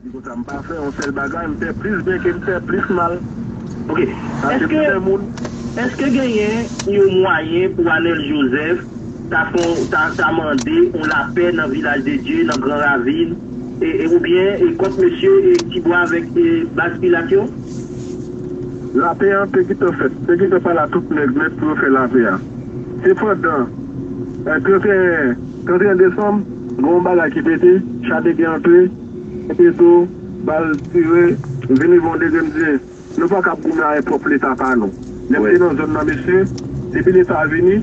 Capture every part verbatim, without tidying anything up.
Di konsa, m pa fè yon sèl bagay, m fè plis byen ke m fè plis mal. Ok. Paske Èske m fè moun. Èske genyen yon mwayen pou Anèl Jozèf ta fon, ta, ta mande yon lapè nan Vilaj de Dye, nan Gran Ravin, e, e, oubyen e, kont mesye e, Tibwa avèk e, Baz Pilat yo? Lapè an te gentan fèt. Te gentan pale a tout nèg nèt pou yo fè lapè a. Sepandan, trannteyen, trannteyen desanm, gen yon bagay ki pete, cha de gè antre, epi tou, bal tire, vin rive yon degre, m di, nou pa ka ap goumen avèk pwòp Leta pa nou. Lè m te nan zòn nan, mesye, depi Leta vini,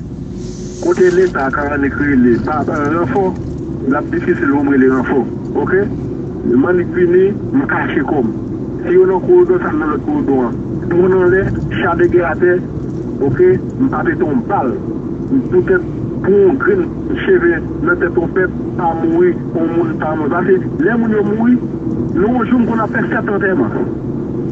kote Leta ka annik rele pa ranfò, l ap difisil pou m rele ranfò. Ok? M annik vini, m kache kò m. Si yo nan koridò, sa nan lòt koridò an. Moun anlè, cha de gè atè, ok, m pa pete yon bal. Poutèt pou yon grenn cheve nan tèt yon pèp pa mouri, yon moun pa mouri. Paske lè moun yo mouri, nou yon jou m konn ap fè sèt antèman.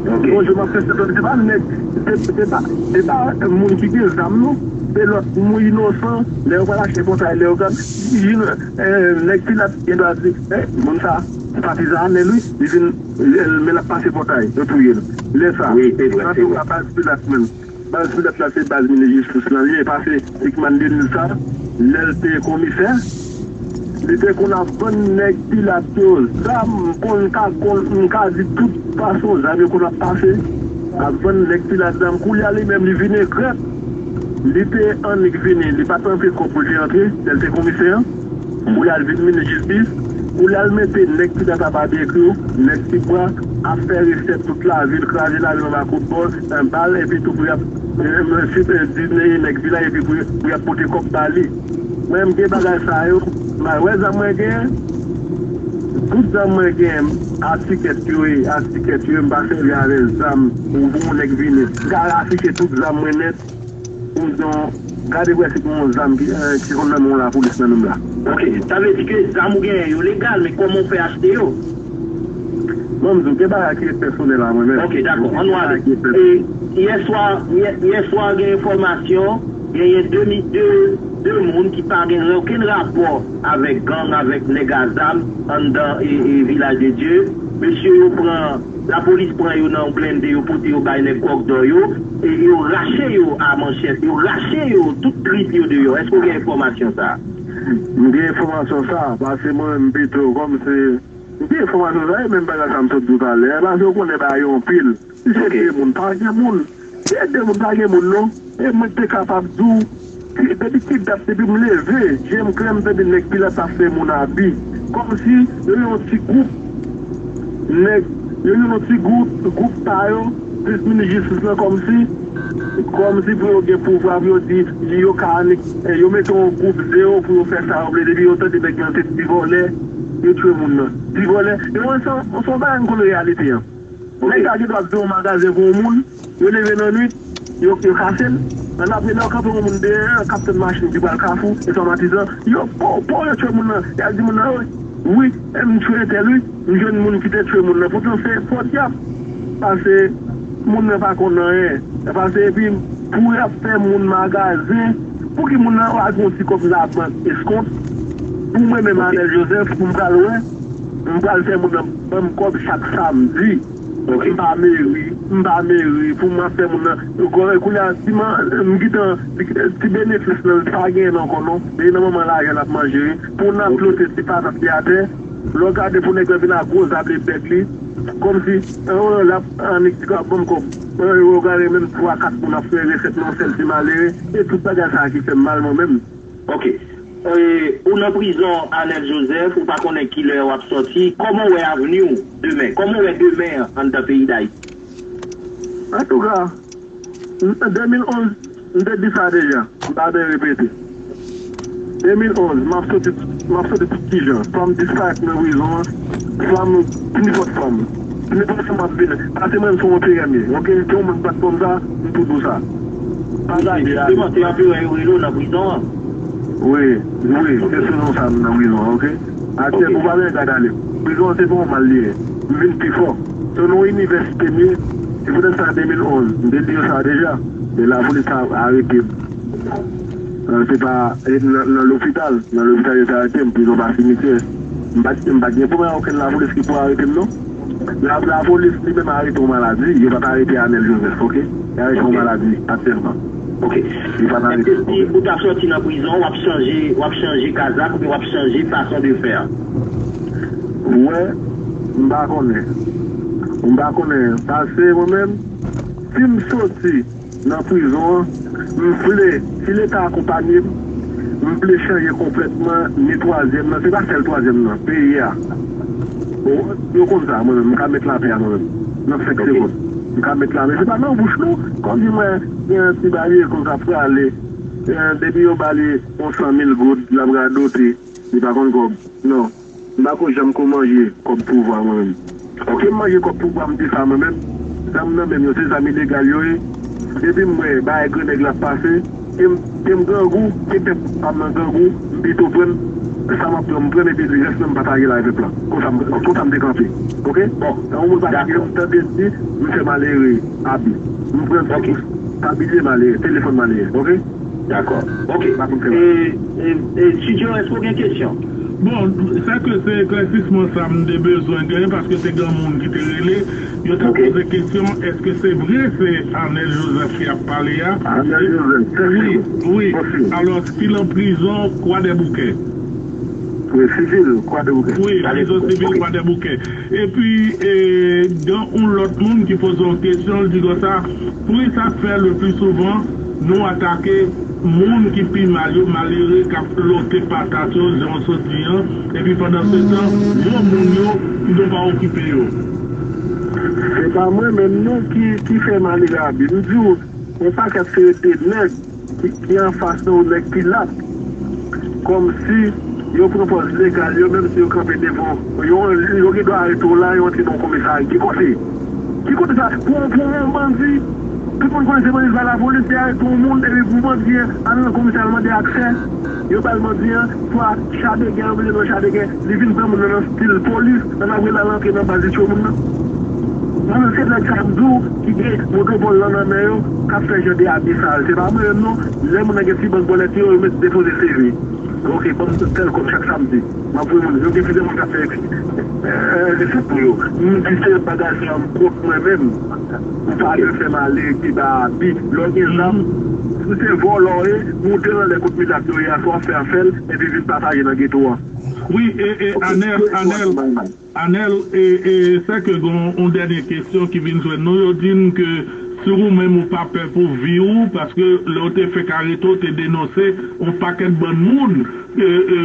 Ok. Yon jou m ap fè sèt antèman. Se pa nèg, se, se pa, se pa moun ki gen zam non. Se lòt moun inosan, lè yo pral achte pòtay, lè yo gad, nèg Pilat gen dwa di, eh, moun sa, patizan Anèl wi, li vin, men l ap pase pòtay, yo touye l. Lè sa, Wi, se vre, se vre. Baz Pilat menm. Baz Pilat la se baz minis jistis lan li ye, pase Hickman Denis sa, lè l te komisè, li te konn ap vann nèg Pilat yo zam, m konn ka konn, m ka di tout fason zam yo konn ap pase, ap vann nèg Pilat zam. Koulye a li menm li vin egrèt, li te annik vini, li pa t antre kòb pou l te antre, lè l te komisè an. Koulye a l vin minis jistis, koulye a l mete nèg Pilat ap abiye kri w, nèg Tibwa ap fè resèt tout lavil, kraze lavil anba kout bòl, bal, epi tou pou y ap di nèg Vilaj epi pou y ap pote kòb ba li. Mwen, m gen bagay sa yo, m al wè zam mwen genyen, tout zam mwen genyen, atikèt yo ye, atikèt yo ye, m pa sèvi avè zam pou pou yon nèg vini. M ka rafiche tout zam mwen nèt, pou m di yon, gade pou wè si gen yon zam ki, eh, ki konn nan men yon lapolis nan men m la. Ok, sa vle di ke zam ou genyen yo legal, men kòman w fè achte yo? Non, m di w, gen bagay ki ret pèsonèl a mwen menm. Ok, dakò, ann nou ale. Gen bagay ki ret E, yè swa, yè, yè swa gen enfòmasyon, genyen de, de, de moun ki pa gen okenn rapò avèk gang, avèk nèg a zam anndan e, e Vilaj de Dye. Mesye yo pran, lapolis pran yo nan yon blende, yo pote yo bay nèg Kòkdò yo, e yo rache yo a manchèt, yo rache yo, tout trip yo deyò. Èske w gen enfòmasyon sa a? M gen enfòmasyon sa a, paske mwen menm pito, kòm se, m gen enfòmasyon sa a, e menm bagay sa m sot di w talè a, paske w konnen bagay yo anpil. Si se de moun, pa gen moun. Si se de moun, pa gen moun non. E mwen te kapab di w, depi ki dat, depi m leve, je m klè, m tande nèg Pilat ap fè moun abi. Kòmsi yo yon ti gwoup nèg, yo yon ti gwoup, gwoup pa yo, plis minis jistis lan kòmsi, kòmsi pou yo gen pouvwa, pou yo di, yo ka annik, yo mete yon gwoup zewo pou yo fè sa yo vle, depi yo tande nèg lan se ti vòlè, yo tchwe moun nan. Ti vòlè, yo wè se yon bagay m konn reyalite an. Nèg sa gen dwa ap di yon magazen pou yon moun, yo leve nan nwit, yo, yo kase l. Nan apre, lè yo kanpe yon moun dèyè, k ap tann machin ki pral Kafou, e swa Matizan, yo, po, po, yo tchwe moun nan. Y al di moun nan, wi, wi, e m tchwe entèl, wi, m jwenn moun ki te tchwe moun nan. Poutan se podyab, pase moun nan pa konn anyen. Pase epi, pou y ap fè moun magazen, pou ki moun nan al pran ti kòb labank eskont, pou mwen menm Anèl Jozèf, pou m pral wè, m pral fè moun nan ban m kòb chak samdi. M pa meri, m pa meri, pou m ap fè moun nan, kounye a, ti man, m gentan, ti benefis nan, li pa genyen ankò non, li nan manman lajan l ap manje wi, pou n ap plote ti patat li atè, lè w gade pou nèg la vin ak gwo zab li bèk li, kòmsi, l ap annik ti ka ban m kòb, ou gade menm twa kat moun ap fè resèt nan yon sèl ti malere, e tout bagay sa a ki fè m mal mwen menm. Ok. E, ou nan prizon Anèl Jozèf, ou pa konnen kilè w ap sòti. Kòman w wè avni w demen? Kòman w wè demen an anndan peyi Dayiti? Antouka, de mil onz, m te di sa deja, m pa bezwen repete. De mil onz, m ap sòti, m ap sòti tout kijan. Swa m disparèt nan prizon an, swa m nenpòt fòm. Nenpòt fòm ap vin. Pase mwen, m se yon anperè m ye. Ok? Se yon moun bat kòm sa, m tou di w sa. Pa gade a. Jisteman, se anperè yo rele w nan prizon an. Wi, wi, se sou non sa m nan prizon an, ok? Aktè pou pale gad ale. Prizon an se pa yon mal li ye. M vin pi fò. Se nan yon inivèsite m ye. Se poutèt sa de mil onz, m te di yo sa deja. Men lapolis ta arete m. Se pa nan lopital. Nan lopital yo te arete m, prizon pa simityè. M pa t, m pa t gen pwoblèm ak okenn lapolis ki pou arete m, non. La, lapolis li menm arete yon maladi. Yo pa t arete Anel Joseph, oke? Yo arete yon maladi aktyèlman. Oke. Yo pa t arete. Èske si ou ta sòti nan prizon, w ap chanje, w ap chanje kazak oubyen w ap chanje fason de fè? Ou wè, m pa konnen. M pa konnen. Paske mwen menm, si m soti nan prizon an, m vle, si Leta akonpanye m, m vle chanje konplètman ni twazyèm nan. Se pa sèl twazyèm nan, peyi a. Bon, yo konn sa, mwen menm, m ka met lapè a mwen menm. Nan senk segonn. M ka met lapè. Se pa nan bouch nou, kòm di mwen, gen ti bagay konsa prale. Eh, depi yo ba li yon san mil goud, l ap radote. Li pa konn kòb. Non. M pa ko janm ko manje kòb pouvwa mwen menm. Oke, m manje kòb pouvwa, m di sa mwen menm. Zam nan men m yo, se zam ilegal yo ye. Depi m wè bagay grannèg la ap pase, ke m, ke m grangou, ke pèp pa m nan grangou, m pito pran sa m ap pran, m pran, epi rès nan m pataje l ak pèp la. Konsa m, konsa m te kanpe. Oke? Bon, yon moun pataje, m tande di, m fè malere abi. M pran ti kous tabilye malere, telefòn malere. Oke? Dakò. Oke. E, e, e, Studio, èske w gen kesyon? Bon, sa ke se eklèsisman sa m te bezwen gen, paske te gen moun ki te rele, yo te poze kesyon, èske se vre se Arnel Joseph ki ap pale a? Arnel Joseph, wi, wi. Alò, ki nan prizon Kwadèboukè. Wi, sivil, Kwadèboukè. Wi, prizon sivil Kwadèboukè. Epi, e, gen yon lòt moun ki poze yon kesyon, li di konsa, poukisa fè le pli souvan nou atake moun ki pi mal yo, malere k ap lote patat yo, jan w sot di an, epi pandan se tan, gwo moun yo, nou pa okipe yo? Se pa mwen menm non ki, ki fè malere abi. M di w, yon pakèt serye de nèg ki, ki anfas nan yon nèg ki lap. Kòmsi yo pran pòz legal, yo menm si yo kanpe devan, yo, yo gen dwa arete w la, yo antre nan yon komisarya. Ki kote? Ki kote sa? Pou, pou yon bandi, tout moun konnen se bandi, se pa lapolis ki arete yon moun, epi pou bandi al nan komisarya al mande aksè, yo ba l bandi an, swa cha de gè, yo mete nan cha de gè, li vin pran moun nan nan stil polis, nan apre l al antre nan baz li tchwe moun nan. Mwen menm se nèg sa m di w ki gen monopòl lan nan men yo k ap fè jan de abi sa yo. Se pa mwen menm non. Lè moun nan gen ti bank bòlèt yo, yo met depoze seve. Oke, ban m tèl kòb chak samdi. M ap voye moun. Yo gen plizyè moun k ap fè, eh, resèt pou yo. M di se bagay sa m kont mwen menm. Ou pa dwe fè malere ki ba abi. Lè w gen zam, si se vòlò w ye, moute nan lè kot milat yo ye a, swa fè afè l, epi vin pataje nan geto a. Wi, e, e, Anèl, Anèl, Anèl, e, e, sè ke gen yon dènye kesyon ki vin jwenn nou, yo di n ke si ou menm ou pa pè pou vi w, paske lè w te fèk arete, w te denonse yon pakèt bann moun, e, e,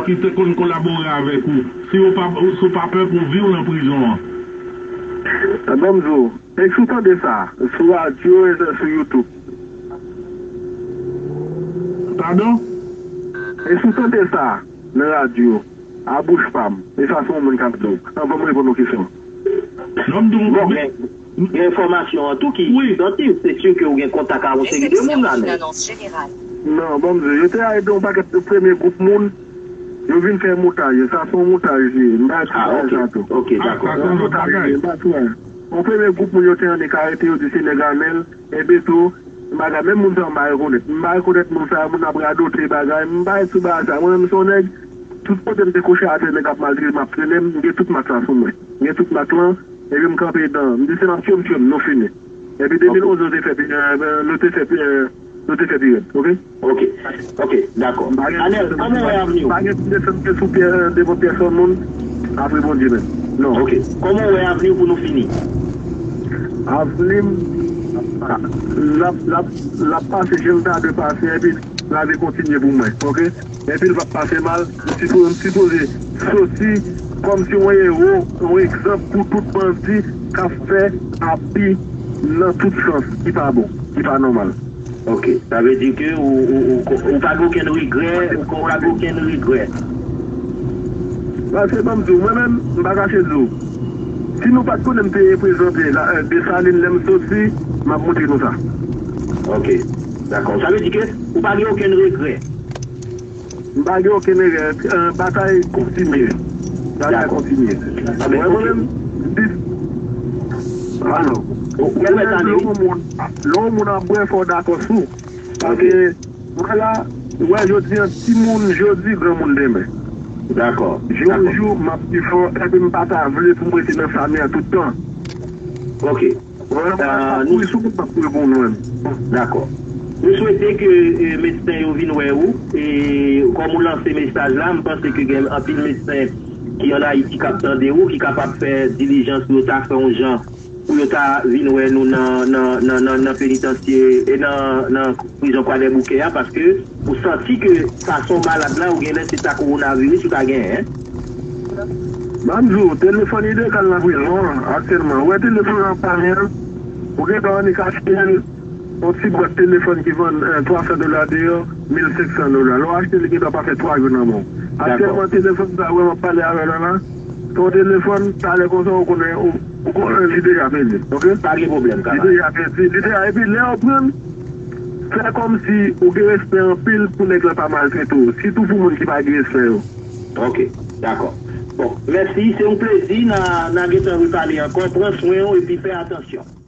ki te konn kolabore avèk ou. Si w pa, si w pa pè pou vi w nan prizon an. Ban m di w, e si w tande sa, sou radyo e sou YouTube. Padon? E si w tande sa, nan radyo, a bouch pa m. E sa se yon moun k ap di w. Anvan m reponn yon kesyon. Non, m di w, bon, men, gen enfòmasyon an tou ki idantif. Se si ke ou gen kontak ak yon seri de moun la, men. Non, ban m di w, yo te arete yon pakèt de premye gwoup moun, yo vin fè montaj. Sa se yon montaj li ye. M pa sou bagay sa tou. Ok, dakò. Sa se yon lòt bagay. M pa sou bagay. Yon premye gwoup moun yo te annik arete, yo di se nèg Anèl, Ebeto, bagay, menm moun sa yo m pa rekonèt. M pa rekonèt moun sa yo, moun ap radote bagay, m pa sou bagay sa. Mwen menm se yon nèg, tout kote m te kouche atè, nèg ap maltrete m, ap trennen m, m gen tout mak sa sou mwen. M gen tout mak lan, epi m kanpe dan. M di se n ap tchwe m, tchwe m, nou fini. Epi de mil onz yo te fè, eh, nou te fè, eh, nou te fè pi rèd, oke? Ok, ok, dakò. Anèl, kòman w wè avni w? Pa gen ti desann ke sou pyè, devan pyèsonn moun, apre Bondye menm. Non. Ok, kòman w wè avni w pou nou fini? Avni m, ah, l ap, l ap, l ap pase jan l ta dwe pase, epi lavi kontinye pou mwen, ok? Epi l p ap pase mal, m sipo-, m sipoze soti kòmsi yon ewo, yon egzanp pou tout bandi k ap fè abi nan tout sans ki pa bon, ki pa nòmal. Ok, sa vle di ke ou, ou, ou, ou pa gen okenn regrè, ou pa gen okenn regrè. Paske ban m di w, mwen menm, m pa kache di w. Si nou pa t konnen m te reprezante la, eh, Desalin lè m soti, m ap montre nou sa. Ok, dakò. Sa vle di ke ou pa gen okenn regrè. M pa gen okenn regrè. Eh, batay kontinye. Batay kontinye. Mwen, mwen menm, dis-, alo. Lè yon moun, lè yon moun ap bwè, fò w dakò sou. Paske, vwala, ou wè jodi an, timoun jodi, granmoun demen. Dakò. Jou yon jou, m ap pi fò, epi m pa ta vle pou m rete nan sa m ye a tout tan. Ok. Ou wè, m ap kouri sou moun, m ap kouri pou moun menm. Dakò. Nou swete ke eh, medsen yo vin wè ou, e kòm ou lanse mesaj la, m panse ke gen anpil medsen ki ann Ayiti k ap tande ou, ki kapab fè dilijans pou yo ta fè yon jan pou yo ta vin wè nou nan, nan, nan, nan, nan penitansye e nan, nan prizon Kwadèboukè a, paske ou santi ke fason w malad la, ou genlè se ta kowonaviris ou ta genyen. M ap di w, telefòn ilegal nan prizon an aktyèlman. Ou wè telefòn nan pale an, ou gentan annik achte l, yon ti bwat telefòn ki vann eh, twa san dola deyò, mil senk san dola. Lè w achte l, li gentan pase twa jou nan men w. Aktyèlman, telefòn sa wè m ap pale avè w la la, se yon telefòn, talè konsa, ou konnen, ou, ou konnen li deja pèdi, ok? Pa gen pwoblèm, kamarad. Li deja pèdi, li deja, epi lè yo pran l, fè kòmsi ou gen respè anpil pou nèg la pa maltrete w, sitou pou moun ki pa gen respè yo. Ok, dakò. Bon, mèsi, se yon plezi, n a, n a gentan repale ankò, pran swen w epi fè atansyon.